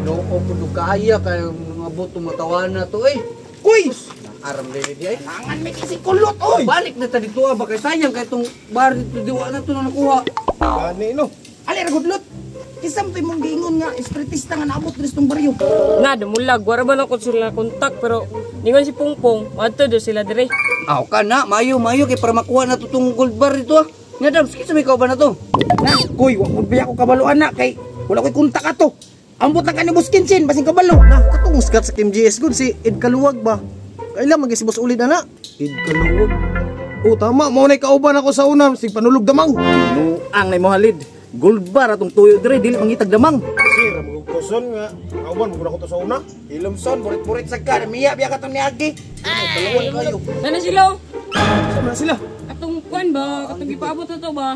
Ginoo ko kaya kay mga buto matawana to eh. Kuy! Aram dili di ay. Langan may kasi kulot oy. Balik na ta dito ba kay sayang kay tong bar dito diwa na to na nakuha. Gani no. Ali ra gudlot. Kinsa man to imong giingon nga espiritista nga naabot diri sa tong baryo? Na dumulag wala ba na ko sila kontak pero ningon si Pungpong adto do sila dire. Aw ka na, mayo mayo kay para makuha na to tong gold bar dito ah. Nga Dams, kinsa may kauban na to? Na, kuy, wa pud biya ko kabalo ana kay wala koy kontak ato. Ambot lang kani Boss Kinchin basin kabalo. Na, katong skat sa MGS good si Ed Kaluwag ba? Kailan man si Boss Ulid ana? Ed Kaluwag. Oh, tama, mao nay kauban ako sa una sig panulog damang. Nuang na imo halid. Gold bar atong tuyo dire dili mangitag damang. Sir, kuson nga kauban mo ko to sa una. Ilomson, burit-burit sa ka, miya biya ka tong niagi. Kaluwag kayo. Nana sila. Oh. Sama na sila. Atong kuan ba katong gipaabot na to ba?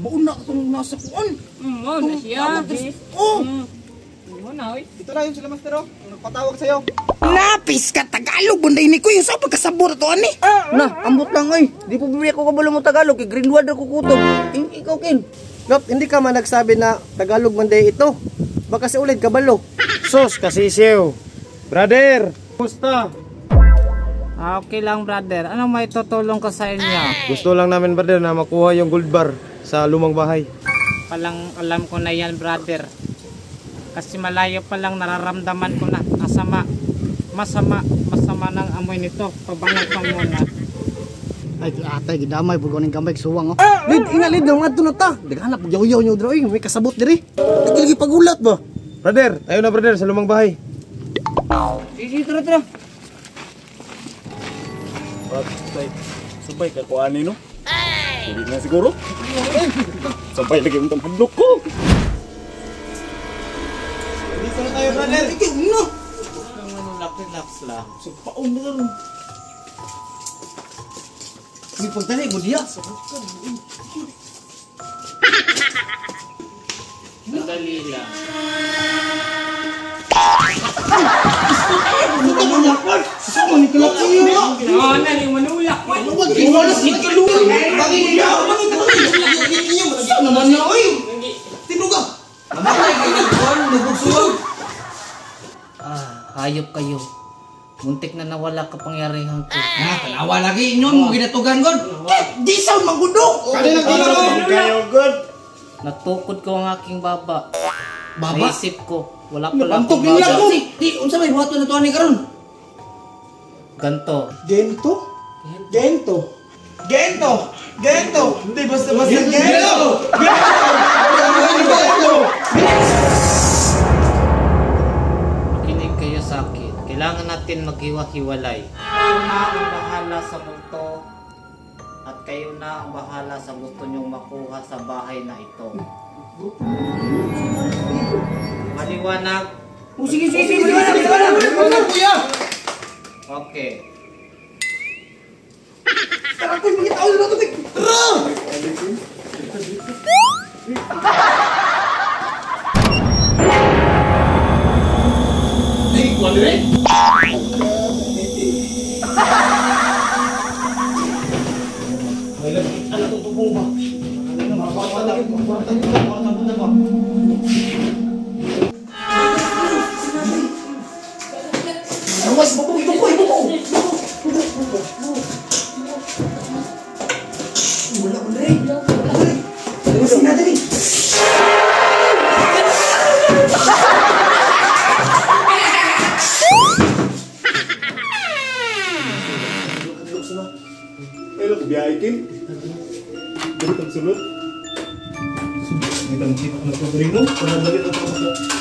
Buon na atong nasa kuan. Mo na siya. Oh, Mo na oy. Ito na yun sila master oh. Nagpatawag sa'yo. Napis ka Tagalog bunday ni kuy, sa pagkasabot to ani. Na, ambot lang oy. Di po biya ko kabalo mo Tagalog kay Greenwood ra ko kutob. Ikaw Ken. Lop, hindi ka man nagsabi na Tagalog man day ito. Baka si Ulid kabalo. Sos, kasisiw. Brother, kumusta? Okay lang, brother. Anong may tutulong ko sa inyo? Gusto lang namin, brother, na makuha yung gold bar sa lumang bahay. Palang alam ko na yan, brother. Kasi malayo pa lang nararamdaman ko na. Asama. Masama. Masama ng amoy nito. Pabango pa muna. Ay, atay, gidamay, bugo ng gamay, suwang, oh. Lid, ina lid, nang adto na ta. Daghanap yaw-yaw nyo dra, oy, may kasabot diri. Lagi pagulat ba? Brother, tayo na brother sa lumang bahay. Sige, tara tara. Patay. Sabay ka kuani no. Hindi na siguro. Sabay lagi mo hadlok ko. Dito na tayo, brother. Ikaw no. Relax lang. Paon na ron. Sige pagdali mo diya. Sandali lang. Oh, na ni manulak man. Naman na oy. Tinuga. Namatay kay nagkuan lubog suwag. Ah, hayop kayo. Muntik na nawala kapangyarihan ko. Na, tanawa lagi inyon mo ginatugan god. Di sound magundo. Natukod ko ang aking baba. Baba? Naisip ko, wala pala Napantok akong nila baba. ko. Di unsa may buhaton na to ani karon? Ganto. Gento? Gento. Gento. Gento. Hindi basta basta gento. Gento. Makinig kayo sa akin. Kailangan natin maghiwa-hiwalay. Kayo na ang bahala sa multo at kayo na ang bahala sa gusto nyong makuha sa bahay na ito. Maliwanag? Oh, sige sige sige, maliwanag, maliwanag. Kuya. Okay. Tara koy, mga tao na to. Tara. Ay, kuan dire. Ano itong tubong ba? Awas, buko, buko, buko. Wala ko dre. Wala dre. Sina dre. Ay, lok biyahe kin. Dili tag sulod. Dili tag jeep na to no. Para dali na to sa Torino.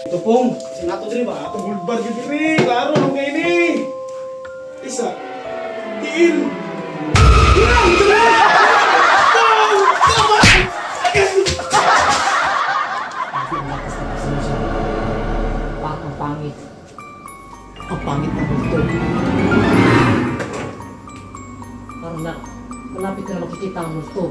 Ito pong, sinato diri ba? Atong gold bar gyud diri, klaro nung kay ni. Isa. Tiil. pangit na multo. Parang na, malapit na makikita ang multo.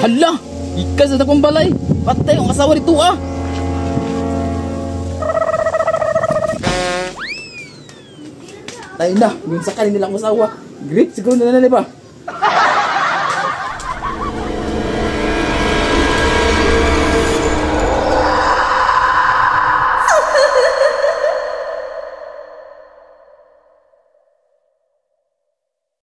Hala, ikas sa akong balay. Patay ang asawa nito ah. Tayo na, yun sa kanila ang asawa. Grip siguro na nila ba?